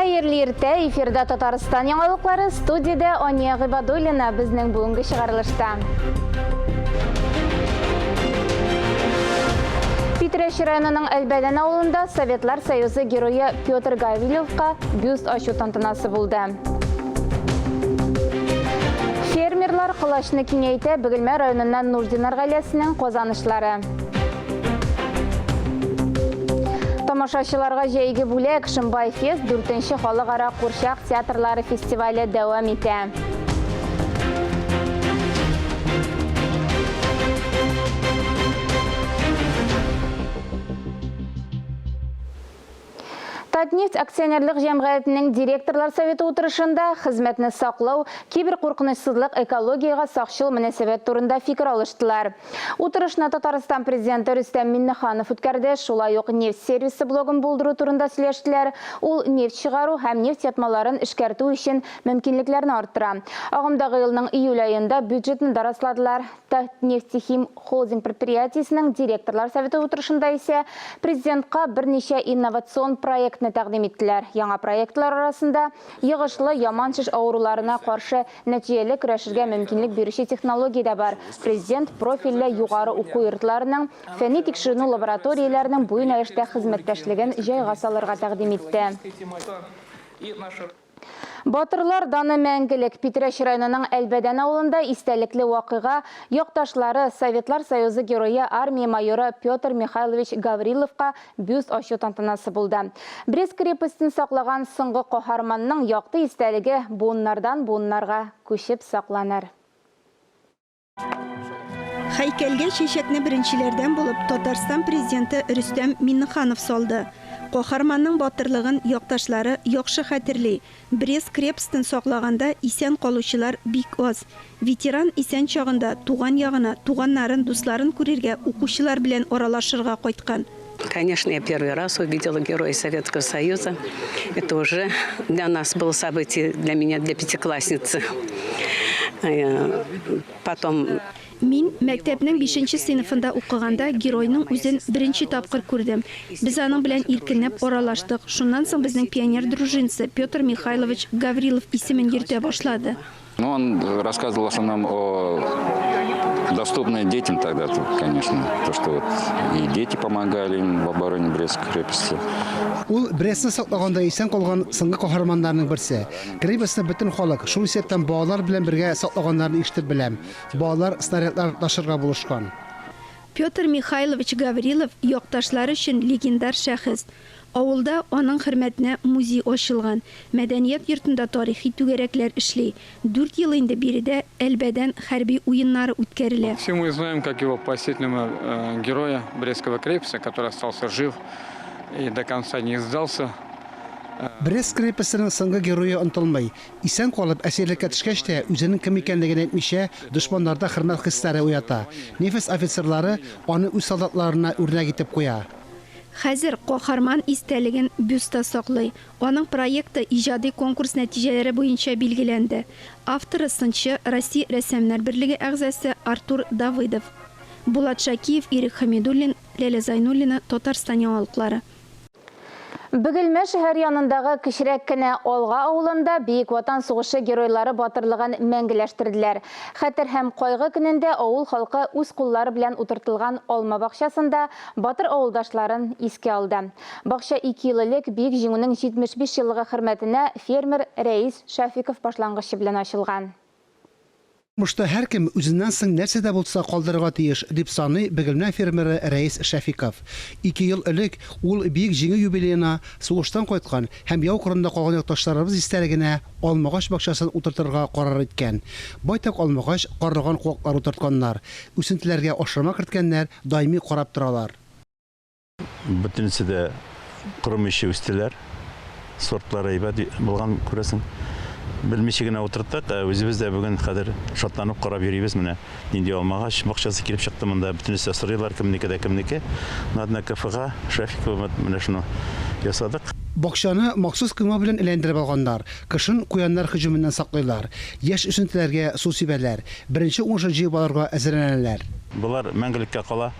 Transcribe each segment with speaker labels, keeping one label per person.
Speaker 1: Хәерле иртә, эфирда Татарстан яңалыклары, студиядә Ания Гыйбадуллина безнең бүгенге чыгарылышта. Питрәч районының Әлбәдән авылында Советлар Союзы герое Петр Гавриловка бюст ачу тантанасы булды. Фермерлар колачны киңәйтә, Бөгелмә районыннан Нуждиннар гаиләсенең казанышлары. Тамашачыларга җәйге бүләк Шымбай фест 4 халыкара курчак театрлары фестивале дәвам итә. Татнефть акционерлык җәмгыятенең директорлар советы утырышында хезмәтне саклау, киберкуркынычсызлык, экологиягә сакчыл мөнәсәбәт турында фикер алыштылар. Утырышны Татарстан Президенты Рөстәм Миңнеханов үткәрде. Шулай ук нефть сервисы блогын булдыру турында сөйләштеләр. Ул нефть чыгару һәм нефть ятмаларын эшкәртү өчен мөмкинлекләрне арттыра. Агымдагы елның июль аенда бюджетны да расладылар. Татнефтехим холдинг предприятиесенең директорлар советы утырышында исә Президентка берничә инновацион проектны тәкъдим иттеләр. Яңа проектлар арасында йогышлы яман шеш авыруларына каршы нәтиҗәле көрәшергә мөмкинлек бирүче технология дә бар. Президент профильле югары уку йортларының, фәнни-тикшеренү лабораторияләренең бу юнәлештә хезмәттәшлеген җайга салырга тәкъдим итте. Батырлар даны мәңгелек. Питрәч районының Әлбәдән авылында истәлекле вакыйга, якташлары, Советлар Союзы Герое, армия майоры Петр Михайлович Гавриловка бюст ачу тантанасы булды. Брест крепостен саклаган соңгы каһарманның якты истәлеге буыннардан-буыннарга күчеп сакланыр.
Speaker 2: Һәйкәлгә чәчәкне беренчеләрдән булып Татарстан Президенты Рөстәм Миңнеханов салды. Каһарманның батырлыгын якташлары яхшы хәтерли. Брест крепостен саклаганда исән калучылар бик аз. Ветеран исән чагында туган ягына, туганнарын, дусларын күрергә, укучылар белән аралашырга кайткан.
Speaker 3: Конечно, я первый раз увидела Героя Советского Союза. Это уже для нас было событие, для меня, для пятиклассницы. Потом
Speaker 2: Мин мәктәпнең бишенче сыйныфында укыганда геройның үзен беренче тапкыр күрдем. Без аның белән иркенләп аралаштык. Шуннан соң безнең пионер дружинасы Петр Михайлович Гаврилов исемен йөртә башлады.
Speaker 4: Ну, он рассказывал в основном о доступной детям тогда, конечно. То, что вот и дети помогали им в обороне Брестской крепости.
Speaker 5: Ул Брестны саклаганда исән калган соңгы каһарманнарның берсе. Крепостьны бөтен халык, шул исәптән балалар белән бергә саклаганнарын ишетеп беләм. Балалар снарядлар ташырга булышкан.
Speaker 2: Петр Михайлович Гаврилов якташлары өчен легендар шәхес. Авылда аның хөрмәтенә музей ачылган, мәдәният йортында тарихи түгәрәкләр эшли. Дүрт ел инде биредә Әлбәдән хәрби уеннары үткәрелә.
Speaker 6: Все мы знаем, как его последнего героя Брестского крепости, который остался жив и до конца не сдался.
Speaker 5: Брест крепостеның соңгы герое онытылмый. Исән калып, әсирлеккә төшкәч тә, үзенең кем икәнлеген әйтмичә, дошманнарда хөрмәт хисләре уята. Нефть офицерлары аны үз солдатларына үрнәк итеп куя.
Speaker 2: Хәзер каһарман истәлеген бюст та саклый. Аның проекты иҗади конкурс нәтиҗәләре буенча билгеләнде. Авторы, сынчы, Россия Рәссамнар берлеге әгъзасы Артур Давыдов. Булат Шакиев, Ирек Хәмидуллин, Ләлә Зайнуллина, Татарстан яңалыклары.
Speaker 1: Бөгелмә шәһәр янындагы кечерәк кенә Алга авылында Бөек Ватан сугышы геройлары батырлыгын мәңгеләштерделәр. Хәтер һәм кайгы көнендә авыл халкы үз куллары белән утыртылган алма бакчасында батыр авылдашларын искә алды. Бакча ике ел элек Бөек Җиңүнең 75 еллыгы хөрмәтенә фермер Рәис Шәфиков башлангычы белән ачылган.
Speaker 5: Тормышта һәркем үзеннән соң нәрсә дә булса калдырырга тиеш, дип саный Бөгелмә фермеры Рәис Шәфиков. Ике ел элек ул Бөек Җиңү юбилеена сугыштан кайткан һәм яу кырында калган якташларыбыз истәлегенә алмагач бакчасын утыртырга карар иткән. Байтак алмагач, карлыган куаклары утыртканнар. Үсентеләргә ашлама керткәннәр, даими карап торалар.
Speaker 7: Бөтенесе дә кормыйча үстеләр. Сортлары әйбәт булган, күрәсең. Белмичә генә утырттык, ә үзебез дә бүген хәзер шатланып карап йөрибез. Менә нинди алмагач бакчасы килеп чыкты монда. Бөтенесе дә сорыйлар, кемнеке дә кемнеке. На КФга Шәфикова менә шуны ясадык.
Speaker 5: Бакчаны махсус койма белән әйләндереп алганнар. Кышын куяннар һөҗүменнән саклыйлар. Яшь үсентеләргә су сибәләр. Беренче уңышын җыеп алырга әзерләнәләр.
Speaker 7: Болар мәңгелеккә кала.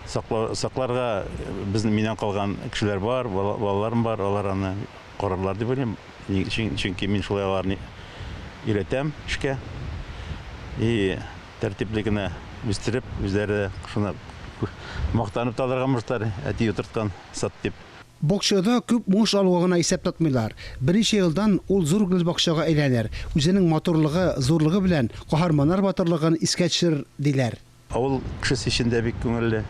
Speaker 7: Сакларга безнең миннән калган кешеләр бар, балаларым бар, алар аны карарлар дип уйлыйм. Чөнки мин шулай аларны өйрәтәм эшкә. И тәртипле генә үстереп, үзләре дә шуны мактанып та алырга мортлар, әти утырткан сад дип.
Speaker 5: Бакчада күп уңыш алуга гына исәп тотмыйлар. Берничә елдан ул зур гөлбакчага әйләнер, үзенең матурлыгы, зурлыгы белән каһарманнар батырлыгын искә төшерер, диләр.
Speaker 7: Авыл кешесе өчен дә бик күңелле.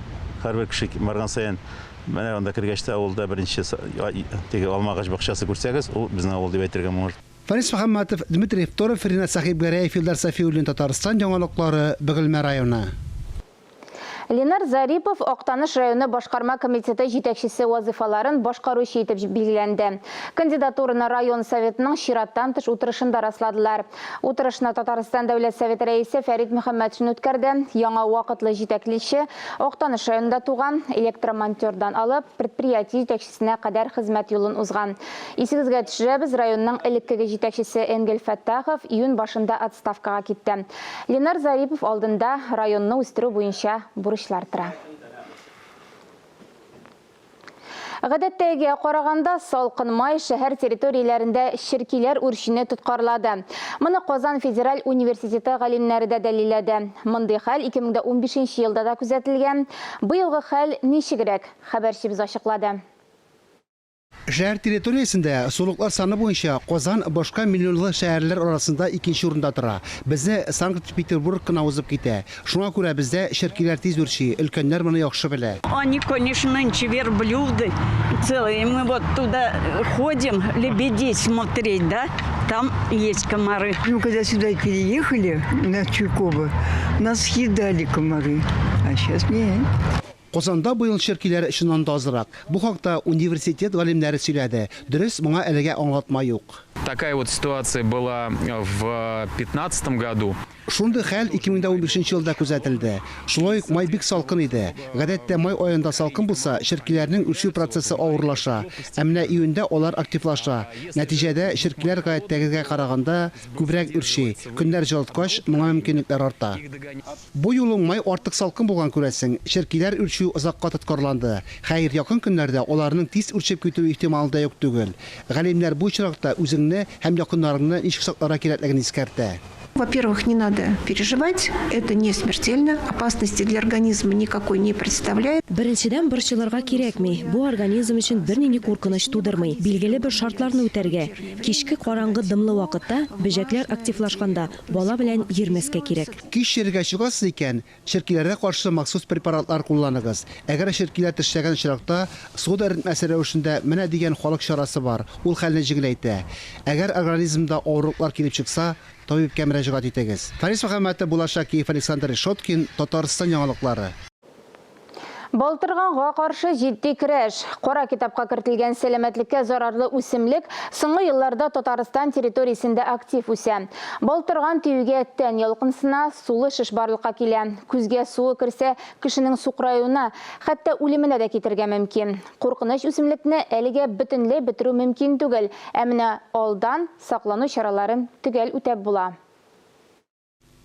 Speaker 7: Һәрбер кеше барган саен, менә анда кергәч тә авылда беренче теге алма агач бакчасы күрсәгез, ул безнең авыл дип әйтергә может.
Speaker 5: Фарис Мөхәммәтов, Дмитрий Второв, Ринат Сәхибгәрәев, Илдар Сафиуллин, Татарстан яңалыклары, Бөгелмә районы.
Speaker 1: Ленар Зарипов Актаныш районы башкарма комитеты җитәкчесе вазыйфаларын башкаручы итеп билгеләнде. Кандидатураны район Советының чираттан тыш утырышында расладылар. Утырышны Татарстан Дәүләт Советы рәисе Фәрит Мөхәммәтшин үткәрде. Яңа вакытлы җитәклече Актаныш районында туган, электромонтердан алып, предприятие җитәкчесенә кадәр хезмәт юлын узган. Исегезгә төшерәбез, районның элеккеге җитәкчесе Энгель Фәттахов июнь башында отставкага китте. Ленар Зарипов алдында районны үстерү буенча бурычлар тора. Гадәттәгегә караганда, салкын май шәһәр территорияләрендә черкиләр үрчүне тоткарлады. Моны Казан федераль университеты галимнәре дә дәлилләде. Мондый хәл 2015 елда да күзәтелгән. Быелгы хәл ничегрәк? Хәбәрчебез ачыклады.
Speaker 5: Шәһәр территориясендә сулыклар саны буенча Казан башка миллионлы шәһәрләр арасында икенче урында тора. Безне Санкт-Петербург кына узып китә. Шуңа күрә бездә черкиләр тиз үрчи, өлкәннәр моны яхшы белә.
Speaker 8: Они, конечно, нынче верблюды целые. Мы вот туда ходим, лебедей смотреть, да? Там есть комары.
Speaker 9: Ну, когда сюда переехали, на Чуйкова, нас съедали комары. А сейчас нет.
Speaker 5: Казанда быел черкиләр чыннан да азрак. Бу хакта университет галимнәре сөйләде. Дөрес, моңа әлегә аңлатма юк.
Speaker 10: Такая вот ситуация была в пятнадцатом году.
Speaker 5: Шундый хәл 2015 нче елда күзәтелде. Шулай ук май бик салкын иде. Гадәттә май аенда салкын булса, черкиләрнең үрчү процессы авырлаша. Ә менә июньдә алар активлаша. Нәтиҗәдә, черкиләр гадәттәгегә караганда күбрәк үрчи. Көннәр җылыткач, моңа мөмкинлекләр арта. Бу юлы май артык салкын булган, күрәсең, черкиләр үрчү озакка тоткарланды. Хәер, якын көннәрдә аларның тиз үрчеп китү ихтималы да юк түгел. Галимнәр бу очракта үзеңне һәм якыннарыңны ничек сакларга кирәклеген искәртә.
Speaker 11: Во-первых, не надо переживать, это не смертельно, опасности для организма никакой не представляет.
Speaker 12: Беренчедән, борчылырга кирәкми, бу организм өчен бернинди куркыныч тудырмый. Билгеле бер шартларны үтәргә. Кичке караңгы дымлы вакытта, бөҗәкләр активлашканда, бала белән йөрмәскә кирәк.
Speaker 5: Кич йөрергә чыгасыз икән, черкиләргә каршы махсус препаратлар кулланыгыз. Әгәр черкиләр тешләгән очракта, сода эретмәсе рәвешендә менә дигән халык чарасы бар, ул хәлне җиңеләйтә. Әгәр организмда авырлыклар килеп чыкса, табибкә мөрәҗәгать итегез. Фарис Мөхәммәтов, Булат Шакиев, Александр Решеткин, Татарстан яңалыклары.
Speaker 1: Балтырганга каршы җитди көрәш. Кара китапка кертелгән сәламәтлеккә зарарлы үсемлек соңгы елларда Татарстан территориясендә актив үсә. Балтырган тиюгә тән ялкынсына, сулы шеш барлыкка килә. Күзгә суы керсә, кешенең сукыраюына, хәтта үлеменә дә китерергә мөмкин. Куркыныч үсемлекне әлегә бөтенләй бетерү мөмкин түгел, ә менә алдан саклану чараларын төгәл үтәп була.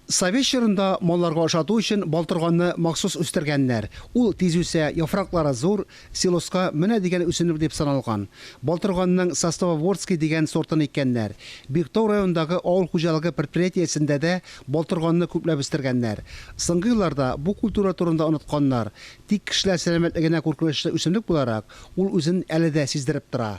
Speaker 5: Совет чорында малларга ашату өчен балтырганны махсус үстергәннәр. Ул тиз үсә, яфраклары зур, силоска менә дигән үсемлек дип саналган. Балтырганның Сосновоборский дигән сортын иккәннәр. Биектау районындагы авыл хуҗалыгы предприятиесендә дә балтырганны күпләп үстергәннәр. Соңгы елларда бу культура турында онытканнар. Тик кешеләр сәламәтлегенә куркынычлы үсемлек буларак, ул үзен әле дә сиздереп тора.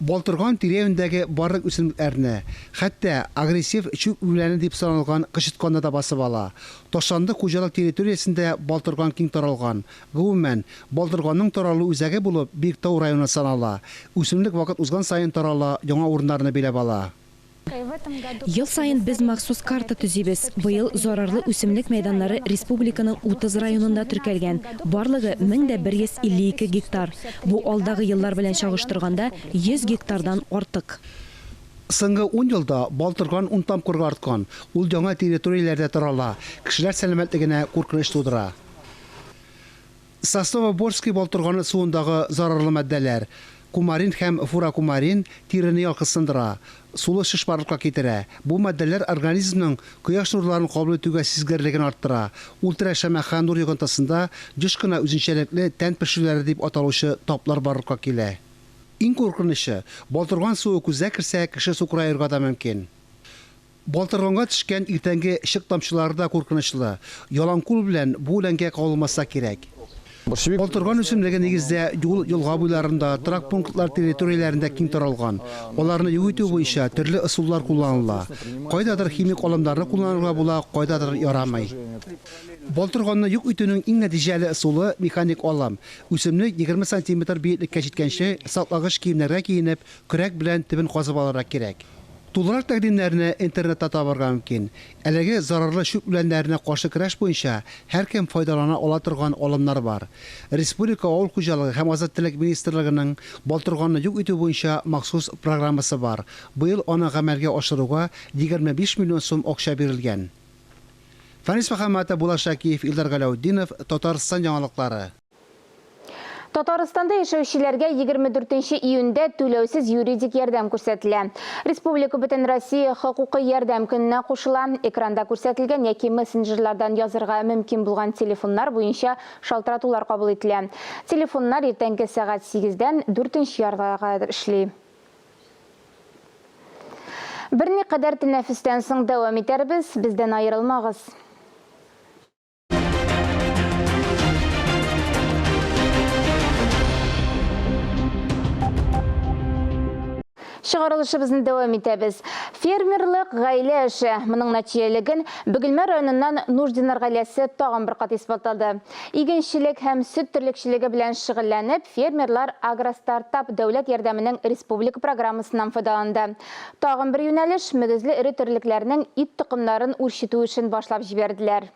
Speaker 5: Балтырган тирә-юньдәге барлык үсемлекләрне, хәтта агрессив чүп үләне дип саналган кычытканны да басып ала. Ташландык хуҗалык территориясендә балтырган киң таралган. Гомумән, балтырганның таралу үзәге булып Биектау районы санала. Үсемлек вакыт узган саен тарала, яңа урыннарны биләп ала.
Speaker 12: Ел саен без махсус карта төзибез. Быел зарарлы үсемлек мәйданнары республиканың 30 районында теркәлгән. Барлыгы 1152 гектар. Бу алдагы еллар белән чагыштырганда 100 гектардан артык.
Speaker 5: Соңгы ун елда балтырган ун тапкырга арткан. Ул яңа территорияләрдә тарала, кешеләр сәламәтлегенә куркыныч тудыра. Сосновоборский балтырганы суындагы зарарлы матдәләр, кумарин һәм фуракумарин тирене ялкынсындыра, сулы шеш барлыкка китерә. Бу матдәләр организмның кояш нурларын кабул итүгә сизгерлеген арттыра. Ультрашәмәхә нур йогынтысында еш кына үзенчәлекле тән пешүләре дип аталучы таплар барлыкка килә. Иң куркынычы, балтырган суы күзгә керсә, кеше сукыраерга да мөмкин. Балтырганга төшкән иртәнге чык тамчылары да куркынычлы. Яланкул белән бу үләнгә кагылмаска кирәк. Балтырган үсемлеге нигездә юл, елга буйларында, торак пунктлар территорияләрендә киң таралган. Аларны юк итү буенча төрле ысуллар кулланыла. Кайдадыр химик алымнарны кулланырга була, кайдадыр ярамый. Балтырганны юк итүнең иң нәтиҗәле ысулы, механик алым. Үсемлек 20 сантиметр биеклеккә җиткәнче, саклагыч киемнәргә киенеп, көрәк белән төбен казып алырга кирәк. Тулырак тәкъдимнәрне интернетта табарга мөмкин. Әлеге зарарлы чүп үләннәренә каршы көрәш буенча һәркем файдалана ала торган алымнар бар. Республика Авыл хуҗалыгы һәм азык-төлек министрлыгының балтырганны юк итү буенча махсус программасы бар. Быел аны гамәлгә ашыруга 25 миллион сум акча бирелгән. Фәнис Мөхәммәтов, Булат Шакиев, Илдар Галәүтдинов, Татарстан яңалыклары.
Speaker 1: Татарстанда яшәүчеләргә 24 июньдә түләүсез юридик ярдәм күрсәтелә. Республика Бөтенроссия хокукый ярдәм көненә кушыла. Экранда күрсәтелгән яки мессенджерлардан язырга мөмкин булган телефоннар буенча шалтыратулар кабул ителә. Телефоннар иртәнге сәгать сигездән дүртенче яртыга кадәр эшли. Берникадәр тәнәфестән соң дәвам итәрбез, бездән аерылмагыз. Чыгарылышыбызны дәвам итәбез. Фермерлык гаилә эше. Моның нәтиҗәлеген Бөгелмә районыннан Нуждиннар гаиләсе тагын бер кат исбатлады. Игенчелек һәм сөт терлекчелеге белән шөгыльләнеп, фермерлар Агростартап дәүләт ярдәменең республика программасыннан файдаланды. Тагын бер юнәлеш, мөгезле эре терлекләрнең ит токымнарын үрчетү эшен башлап җибәрделәр.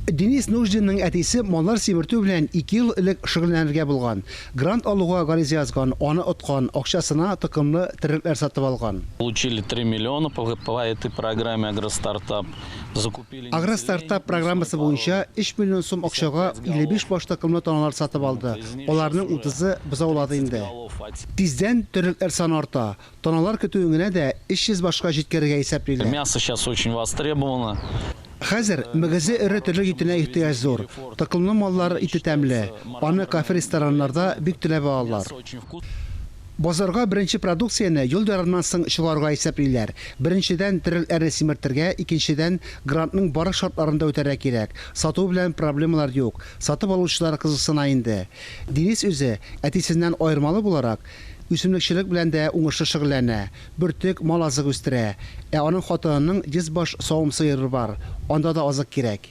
Speaker 5: Денис Нуждинның әтисе маллар симертү белән ике ел элек шөгыльләнергә булган. Грант алуга гариза язган, аны откан, акчасына токымлы терлекләр сатып алган.
Speaker 13: Получили 3 миллиона по этой программе Агростартап. Закупили.
Speaker 5: Агростартап программасы буенча 3 миллион сум акчага 55 баш токымлы таналар сатып алды, аларның утызы бозаулады инде. Тиздән терлекләр саны арта, таналар көтүен генә дә 300 башка җиткерергә исәплиләр.
Speaker 13: Мясо сейчас очень востребовано.
Speaker 5: Хәзер мөгезе эре терлек итенә ихтыяҗ зур. Токымлы маллар ите тәмле, аны кафе-рестораннарда бик теләп алалар. Базарга беренче продукцияне ел ярымнан соң чыгарырга исәплиләр. Беренчедән, терлекләрне симертергә, икенчедән, грантның барлык шартларын да үтәргә кирәк. Сату белән проблемалар юк, сатып алучылар кызыксына инде. Денис үзе, әтисеннән аермалы буларак, үсемлекчелек белән дә уңышлы шөгыльләнә, бөртек, мал азыгы үстерә. Ә аның хатынының 100 баш савым сыеры бар, анда да азык кирәк.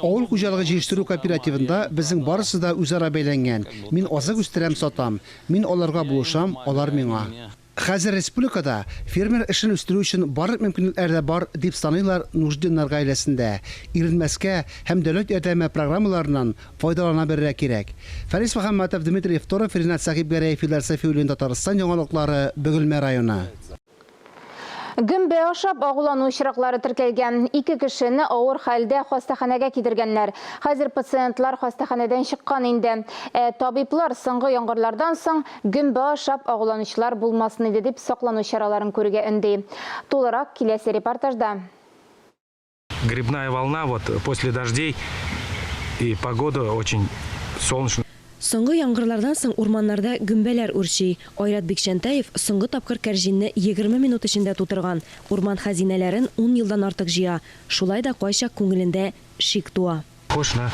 Speaker 5: Авыл хуҗалыгы җыештыру кооперативында безнең барысы да үзара бәйләнгән. Мин азык үстерәм, сатам. Мин аларга булышам, алар миңа. Хәзер республикада фермер эшен үстерү өчен барлык мөмкинлекләр дә бар, дип саныйлар Нуждиннар гаиләсендә. Иренмәскә һәм дәүләт ярдәме программаларыннан файдалана белергә кирәк. Фәнис Мөхәммәтов, Дмитрий Евторов, Ринат Сәхибгәрәев, Илдар Сафиуллин, Татарстан яңалыклары, Бөгелмә районы.
Speaker 1: Гөмбә ашап агулану очраклары теркәлгән. Ике кешене авыр хәлдә хастаханәгә китергәннәр. Хәзер пациентлар хастаханәдән чыккан инде. Ә табиблар соңгы яңгырлардан соң гөмбә ашап агуланучылар булмасын иде дип саклану чараларын күрергә өнди. Тулырак киләсе репортажда.
Speaker 14: Грибная волна вот после дождей и погода очень солнечная.
Speaker 12: Соңгы яңгырлардан соң урманнарда гөмбәләр үрчи. Айрат Бикчәнтәев соңгы тапкыр кәрҗинне 20 минут эчендә тутырган. Урман хәзинәләрен ун елдан артык җыя. Шулай да кайчак күңелендә шик туа.
Speaker 14: Похож на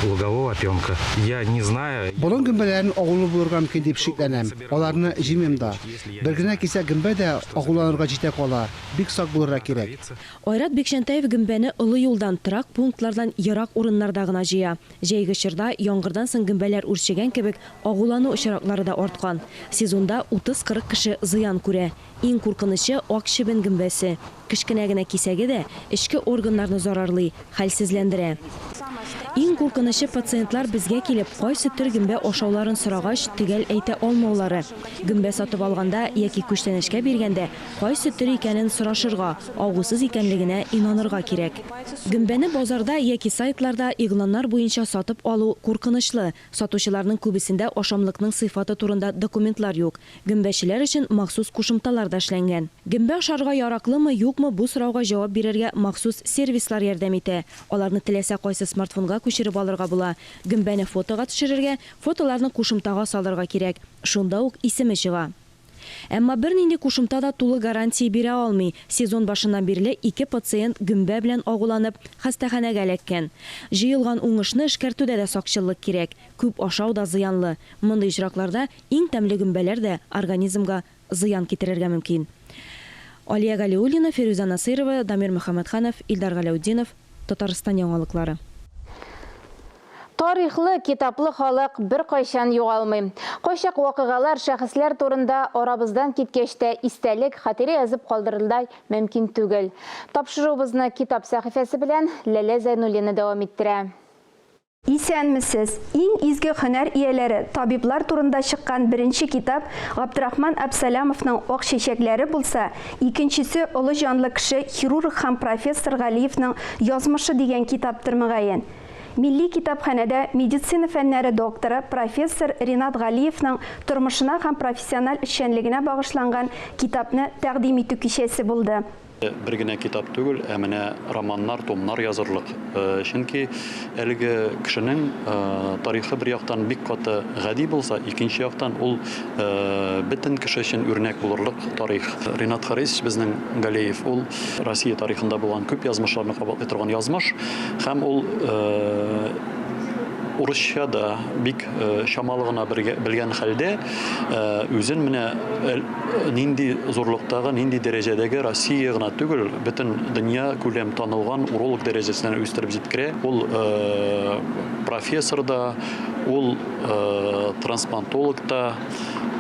Speaker 14: лугового опенка. Я не знаю.
Speaker 5: Болын гөмбәләрен агулы булырга мөмкин дип шикләнәм. Аларны җыймыйм да. Бер генә кисәк гөмбә дә агуланырга җитә кала. Бик сак булырга кирәк.
Speaker 12: Айрат Бикчәнтәев гөмбәне олы юлдан, торак пунктлардан ерак урыннарда гына җыя. Җәйге чорда, яңгырдан соң гөмбәләр үрчегән кебек, агулану очраклары да арткан. Сезонда 30-40 кеше зыян күрә. Иң куркынычы, ак чебен гөмбәсе. Кечкенә генә кисәге дә эчке органнарны зарарлый, хәлсезләндерә. Иң куркынычы, пациентлар безгә килеп, кайсы төр гөмбә ашауларын сорагач, төгәл әйтә алмаулары. Гөмбә сатып алганда яки күчтәнәчкә биргәндә, кайсы төр икәнен сорашырга, агусыз икәнлегенә инанырга кирәк. Гөмбәне базарда яки сайтларда игъланнар буенча сатып алу куркынычлы. Сатучыларның күбесендә ашамлыкның сыйфаты турында документлар юк. Гөмбәчеләр өчен махсус кушымталар да эшләнгән. Гөмбә ашарга яраклымы, юкмы, бу сорауга җавап бирергә махсус сервислар ярдәм итә. Аларны теләсә кайсы смартфон. смартфонга күчереп алырга була. Гөмбәне фотога төшерергә, фотоларны кушымтага салырга кирәк. Шунда ук исеме чыга. Әмма бернинди кушымта да тулы гарантия бирә алмый. Сезон башыннан бирле ике пациент гөмбә белән агуланып, хастаханәгә эләккән. Җыелган уңышны эшкәртүдә дә сакчыллык кирәк. Күп ашау да зыянлы. Мондый очракларда иң тәмле гөмбәләр дә организмга зыян китерергә мөмкин. Алия Галиуллина, Фирүзә Насыйрова, Дамир Мөхәммәтханов, Илдар Галәүтдинов, Татарстан яңалыклары.
Speaker 1: Тарихлы, китаплы халык беркайчан югалмый. Кайчак вакыйгалар, шәхесләр турында арабыздан киткәч тә истәлек, хатирә язып калдырырдай мөмкин түгел. Тапшыруыбызны китап сәхифәсе белән Ләлә Зәйнуллина дәвам иттерә.
Speaker 2: Исәнмесез! Иң изге һөнәр ияләре, табиблар турында чыккан беренче китап Габдрахман Әбсәләмовның Ак чәчәкләре булса, икенчесе олы җанлы кеше, хирург һәм профессор Галиевның Язмышы дигән китаптыр, мөгаен. Милли китапханәдә медицина фәннәре докторы, профессор Ринат Галиевның тормышына һәм профессиональ эшчәнлегенә багышланган китапны тәкъдим итү кичәсе булды.
Speaker 15: Бер генә китап түгел, ә менә романнар, томнар язырлык. Чөнки әлеге кешенең тарихы бер яктан бик каты гади булса, икенче яктан ул бөтен кеше өчен үрнәк булырлык тарих. Ринат Харисович безнең Галеев, ул Россия тарихында булган күп язмышларны кабатлый торган язмыш һәм ул урысча да бик чамалы гына белгән хәлдә үзен менә нинди зурлыктагы, нинди дәрәҗәдәге Россия гына түгел, бөтен дөнья күләм танылган уролог дәрәҗәсенә үстереп җиткерә. Ул профессор да, ул трансплантолог та,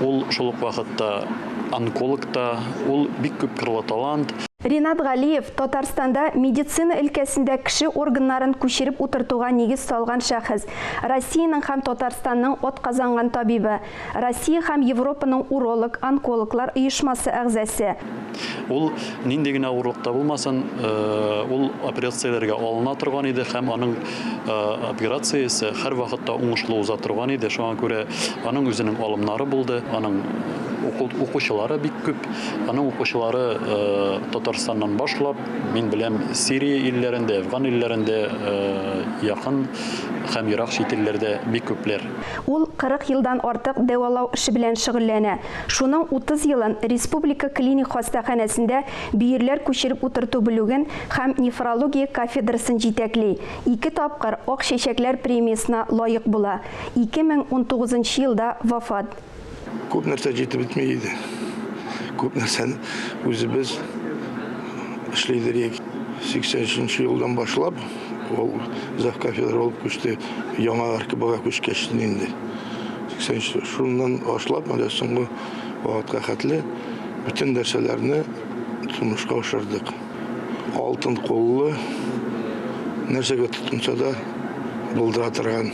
Speaker 15: ул шул ук вакытта онколог та, ул бик күп кырлы талант.
Speaker 2: Ринат Галиев, Татарстанда медицина өлкәсендә кеше органнарын күчереп утыртуга нигез салган шәхес, Россиянең һәм Татарстанның атказанган табибы, Россия һәм Европаның уролог, онкологлар оешмасы әгъзасе.
Speaker 15: Ул нинди генә авырлыкта булмасын, ул операцияләргә алына торган иде һәм аның операциясе һәрвакытта уңышлы уза торган иде. Шуңа күрә аның үзенең алымнары булды, аның укучылары бик күп. Аның укучылары Татарстаннан башлап, мин беләм, Сирия илләрендә, Әфган илләрендә, якын һәм ерак чит илләрдә бик күпләр.
Speaker 2: Ул 40 елдан артык дәвалау эше белән шөгыльләнә. Шуның 30 елын Республика клиник хастаханәсендә бөерләр күчереп утырту бүлеген һәм нефрология кафедрасын җитәкли. Ике тапкыр Ак чәчәкләр премиясенә лаек була. 2019 нчы елда вафат.
Speaker 16: Күп нәрсә җитеп бетми иде. Күп нәрсәне үзебез эшли идек. 83 нче елдан башлап ул завкафедра булып күчте. Яңа РКБга күчкәч инде. 83 шуннан башлап менә соңгы вакытка хәтле бөтен нәрсәләрне тормышка ашырдык. Алтын куллы, нәрсәгә тотынса да булдыра торган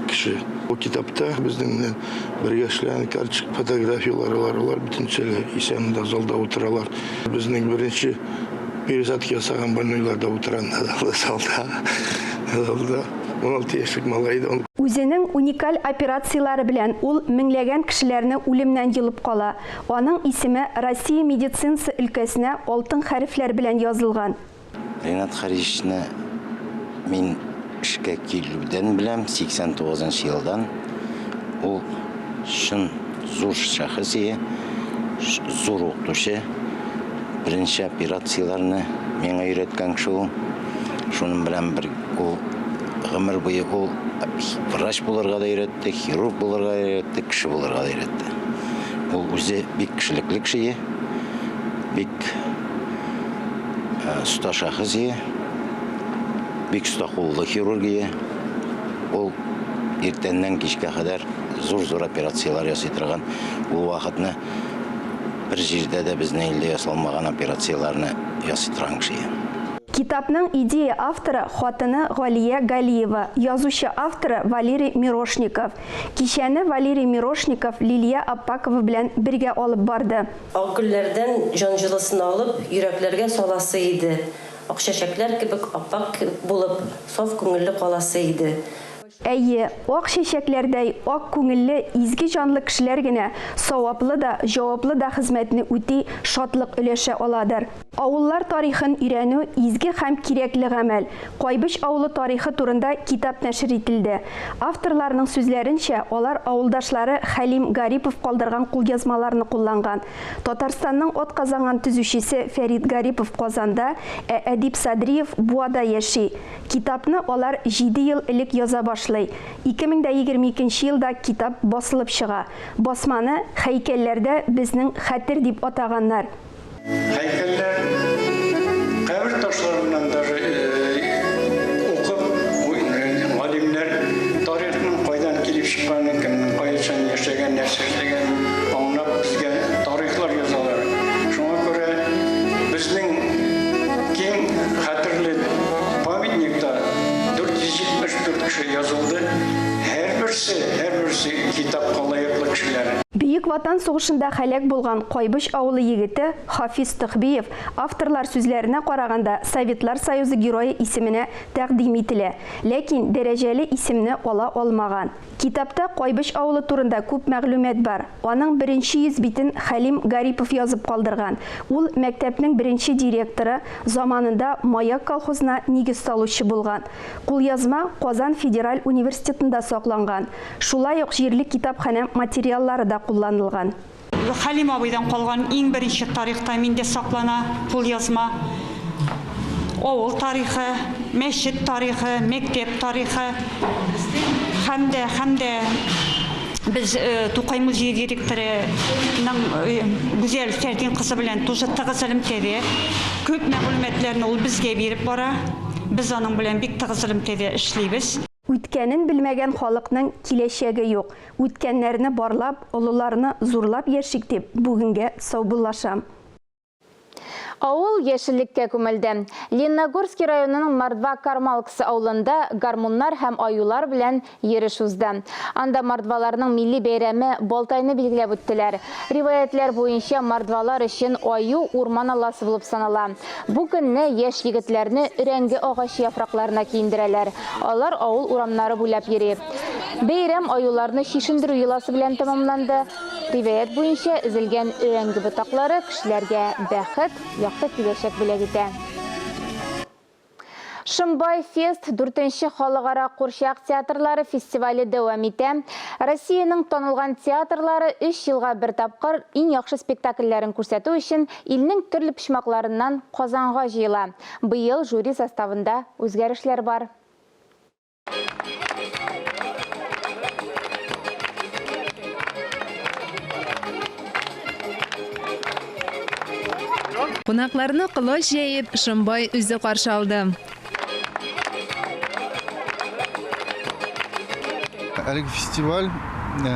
Speaker 16: кеше. Бу китапта безнең белән бергә эшләгән карточка фотографияләре бар, алар бөтенесе дә исән дә залда утыралар. Безнең беренче пересадка ясаган больнойлар да утыра залда. Залда 16 яшьлек малай иде ул.
Speaker 2: Үзенең уникаль операцияләре белән ул меңләгән кешеләрне үлемнән йолып кала. Аның исеме Россия медицинасы өлкәсенә алтын хәрефләр белән язылган.
Speaker 17: Ринат Харисовичны мин эшкә килүдән беләм, 89 нчы елдан. Ул чын зур шәхес ие, зур укытучы. Беренче операцияләрне миңа өйрәткән кеше ул. Шуның белән бер ул гомер буе ул врач булырга да өйрәтте, хирург булырга да өйрәтте, кеше булырга да өйрәтте. Ул үзе бик кешелекле кеше ие, бик оста шәхес ие, бик оста куллы хирург ие. Ул иртәннән кичкә кадәр зур-зур операцияләр ясый торган. Ул вакытны бер җирдә дә безнең илдә ясалмаган операцияләрне ясый торган кеше ие.
Speaker 2: Китапның идея авторы, хатыны Галия Галиева, язучы авторы, Валерий Мирошников. Кичәне Валерий Мирошников Лилия Аппакова белән бергә алып барды.
Speaker 18: Ак гөлләрдән җан җылысын алып, йөрәкләргә саласы иде, Ак чәчәкләр кебек ап-ак булып, саф күңелле каласы иде.
Speaker 2: Әйе, ак чәчәкләрдәй ак күңелле, изге җанлы кешеләр генә саваплы да, җаваплы да хезмәтне үти, шатлык өләшә аладыр. Авыллар тарихын өйрәнү, изге һәм кирәкле гамәл. Кайбыч авылы тарихы турында китап нәшер ителде. Авторларның сүзләренчә, алар авылдашлары Хәлим Гарипов калдырган кулъязмаларны кулланган. Татарстанның атказанган төзүчесе Фәрит Гарипов Казанда, ә Әдип Садриев Буада яши. Китапны алар җиде ел элек яза башлый. 2022 нче елда китап басылып чыга. Басманы Һәйкәлләрдә безнең хәтер дип атаганнар.
Speaker 19: Һәйкәлләр кабер ташларыннан даже укып, галимнәр тарихның кайдан килеп чыкканын, кемнең кайчан яшәгән, нәрсә эшләгәнен аңлап безгә тарихлар язалар. Шуңа күрә безнең киң хәтерле памятникта 474 кеше язылды. Һәрберсе, һәрберсе китапка лаеклы кешеләр.
Speaker 2: Бөек Ватан сугышында һәлак булган Кайбыч авылы егете Хафиз Төхбиев, авторлар сүзләренә караганда, Советлар Союзы Герое исеменә тәкъдим ителә, ләкин дәрәҗәле исемне ала алмаган. Китапта Кайбыч авылы турында күп мәгълүмат бар. Аның беренче 100 битен Хәлим Гарипов язып калдырган. Ул мәктәпнең беренче директоры, заманында Маяк колхозына нигез салучы булган. Кулъязма Казан федераль университетында сакланган. Шулай ук җирле китапханә материаллары да кулланылган.
Speaker 20: Хәлим абыйдан калган иң беренче тарих та миндә саклана, кулъязма. Авыл тарихы, мәчет тарихы, мәктәп тарихы һәм дә, һәм дә без Тукай музее директорының Гүзәл Фәрдин кызы белән тоже тыгыз элемтәдә. Күп мәгълүматларны ул безгә биреп бара. Без аның белән бик тыгыз элемтәдә эшлибез.
Speaker 2: Үткәнен белмәгән халыкның киләчәге юк. Үткәннәрне барлап, олыларны зурлап яшик дип, бүгенгә саубуллашам.
Speaker 1: Авыл яшеллеккә күмелде. Лениногорский районының Мордва Кармалксы авылында гармуннар һәм аюлар белән йөреш узды. Анда мордваларның милли бәйрәме Балтайны билгеләп үттеләр. Риваятьләр буенча, мордвалар өчен аю урман алласы булып санала. Бу көнне яшь егетләрне өрәңге агачы яфракларына киендерәләр. Алар авыл урамнары буйлап йөри. Бәйрәм аюларны чишендерү йоласы белән тәмамланды. Риваять буенча, өзелгән өрәңге ботаклары кешеләргә бәхет, якты киләчәк бүләк итә. Шымбай фест дүртенче халыкара курчак театрлары фестивале дәвам итә. Россиянең танылган театрлары өч елга бер тапкыр иң яхшы спектакльләрен күрсәтү өчен илнең төрле почмакларыннан Казанга җыела. Быел жюри составында үзгәрешләр бар.
Speaker 21: Кунакларны колач җәеп, Шомбай үзе каршы алды.
Speaker 22: Әлеге фестиваль э,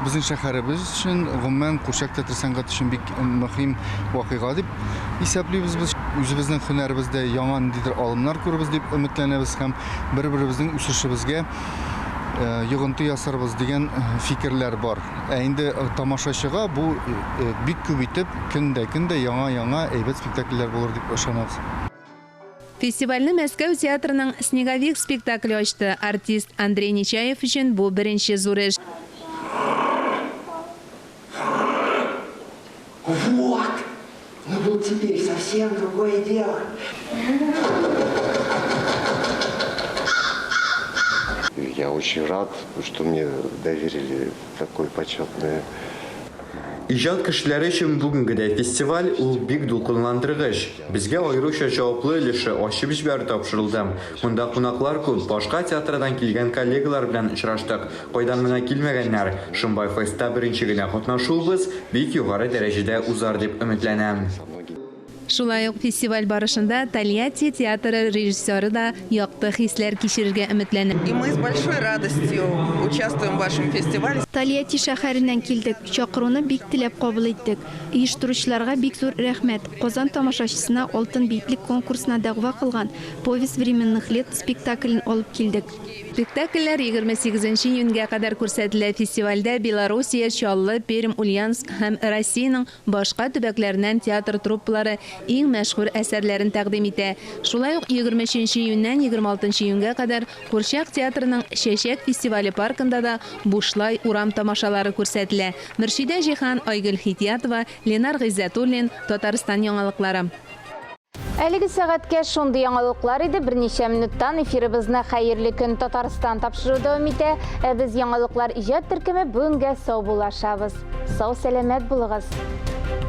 Speaker 22: безнең шәһәребез өчен, гомумән, курчак театры сәнгате өчен бик мөһим вакыйга дип исәплибез без. Үзебезнең һөнәребездә яңа ниндидер алымнар күрербез дип өметләнәбез һәм бер-беребезнең үсешебезгә э, йогынты ясарбыз дигән э, фикерләр бар. Ә инде э, тамашачыга бу бик күп итеп көн дә көн дә яңа-яңа әйбәт спектакльләр булыр дип ышанабыз.
Speaker 21: Фестивальне Мәскәү театрының Снеговик спектакле ачты. Артист Андрей Нечаев өчен бу беренче зур эш.
Speaker 23: Вот! Ну тут теперь совсем другое дело.
Speaker 24: Я очень рад, что мне доверили такое почетное
Speaker 25: Иҗат кешеләре өчен бүгенгедәй фестиваль, ул бик дулкынландыргыч. Безгә аеруча җаваплы өлеше, ачып җибәрү тапшырылды. Монда кунаклар күп, башка театрдан килгән коллегалар белән очраштык. Кайдан гына килмәгәннәр. Шомбай фестта беренче генә катнашуыбыз, бик югары дәрәҗәдә узар дип өметләнәм.
Speaker 21: Шулай ук фестиваль барышында Тольятти театры режиссеры да якты хисләр кичерергә өметләнә.
Speaker 26: И мы с большой радостью участвуем в вашем фестивале.
Speaker 2: Тольятти шәһәреннән килдек. Чакыруны бик теләп кабул иттек. Оештыручыларга бик зур рәхмәт. Казан тамашачысына Алтын битлек конкурсына дәгъва кылган Повесть временных лет спектаклен алып килдек.
Speaker 21: Спектакльләр 28 нче июньгә кадәр күрсәтелә. Фестивальдә Белоруссия, Чаллы, Пермь, Ульяновск һәм Россиянең башка төбәкләреннән театр труппалары иң мәшһүр әсәрләрен тәкъдим итә. Шулай ук 23 нче июньнән 26 июньгә кадәр Курчак театрының Чәчәк фестивале паркында да бушлай урам тамашалары күрсәтелә. Мөршидә Җиһан, Айгөл Хитиятова, Ленар Гыйззәтуллин, Татарстан яңалыклары.
Speaker 1: Әлеге сәгатькә шундый яңалыклар иде. Берничә минуттан эфирыбызны Хәерле көн Татарстан тапшыруы дәвам итә. Ә без яңалыклар иҗат төркеме бүгенгә саубуллашабыз. Сау сәламәт булыгыз.